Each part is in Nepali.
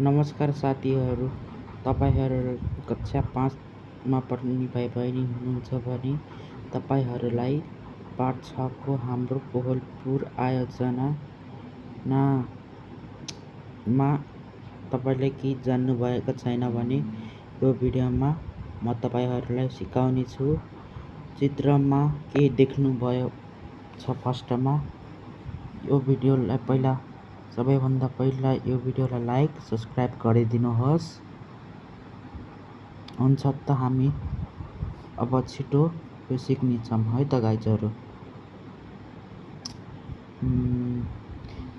नमस्कार साथीहरू, तपाईहरू कक्षा 5मा पढ्ने भाइ-बहिनी हुनुहुन्छ भने तपाईहरूलाई पाठ 6 को हाम्रो कोहलपुर आयोजनामा तपाईले केही जान्नुभएको छैन भने यो भिडियोमा म तपाईहरूलाई सिकाउने छु। चित्रमा के देख्नुभयो छ फर्स्टमा यो भिडियोलाई सबैभन्दा पहिला यो भिडियोलाई लाइक सब्स्क्राइब गरिदिनुहोस्। हुन्छ त हामी अब छिटो यो सिक्नेछौँ है त गाइजहरू।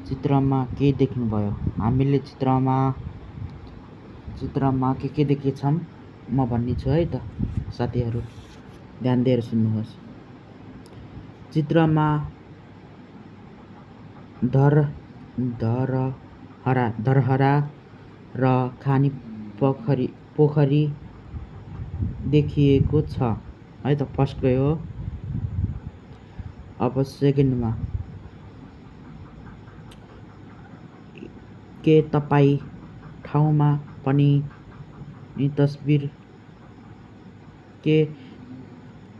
चित्रमा के देख्नुभयो? हामीले चित्रमा के देखेछौँ म भन्नेछु है त साथीहरू, ध्यान दिएर सुन्नुहोस्। चित्रमा धरहरा र खानी पोखरी देखिएको छ है त, फर्स्टकै हो। अब सेकेन्डमा, के तपाईँ ठाउँमा पनि तस्बिर के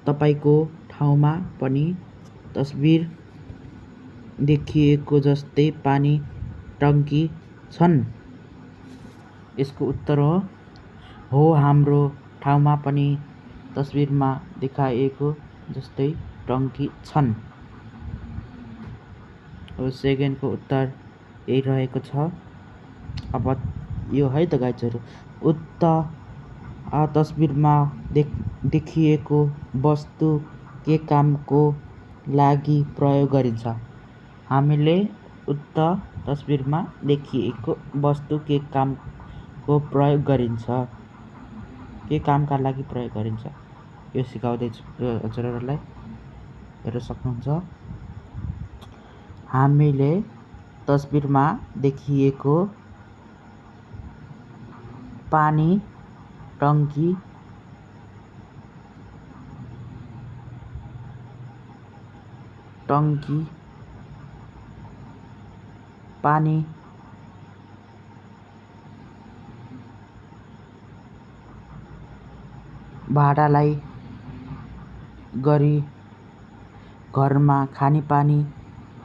तपाईको ठाउँमा पनि तस्बिर देखिएको जस्तै पानी टंकी छन्? यसको उत्तर हो हाम्रो ठाउँमा पनि तस्बिरमा देखाएको जस्तै टंकी छन्। सेकेन्डको उत्तर यही रहेको छ। अब यो है त गाइजहरू, उक्त तस्बिरमा देखिएको वस्तु के कामको लागि प्रयोग गरिन्छ? हामीले उक्त तस्बिरमा देखिएको वस्तु के कामको प्रयोग गरिन्छ, के कामका लागि प्रयोग गरिन्छ यो सिकाउँदैछु हजुरहरूलाई, हेर्न सक्नुहुन्छ। हामीले तस्बिरमा देखिएको पानी टंकी पानी भाडालाई गरी घरमा खानेपानी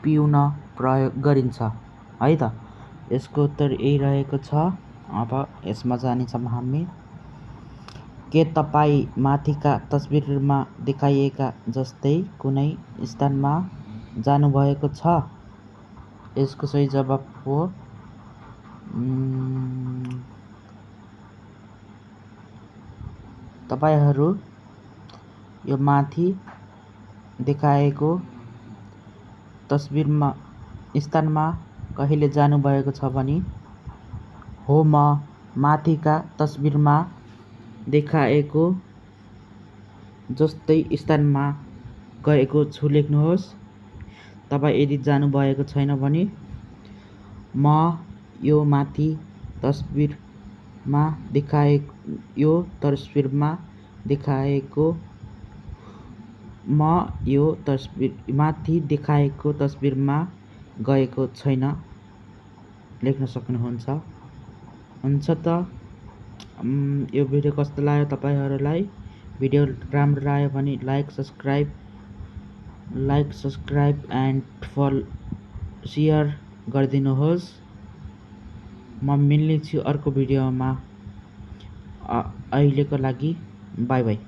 पिउन प्रयोग गरिन्छ है त। यसको उत्तर यही रहेको छ। अब यसमा जानेछौँ हामी। के तपाईँ माथिका तस्बिरमा देखाइएका जस्तै कुनै स्थानमा जानुभएको छ? यसको सही जवाफ हो तपाईहरू यो माथि देखाएको स्थानमा कहिले जानुभएको छ भने हो, म माथिका तस्बिरमा देखाएको जस्तै स्थानमा गएको छु लेख्नुहोस्। तपाईँ यदि जानुभएको छैन भने म यो माथि तस्बिरमा माथि देखाएको तस्बिरमा गएको छैन लेख्न सक्नुहुन्छ। हुन्छ त यो भिडियो कस्तो लाग्यो तपाईहरूलाई? भिडियो राम्रो लाग्यो भने लाइक सब्स्क्राइब एन्ड सेयर गरिदिनुहोस्। म मिल्ने छु अर्को भिडियोमा। अहिलेको लागि बाई बाई।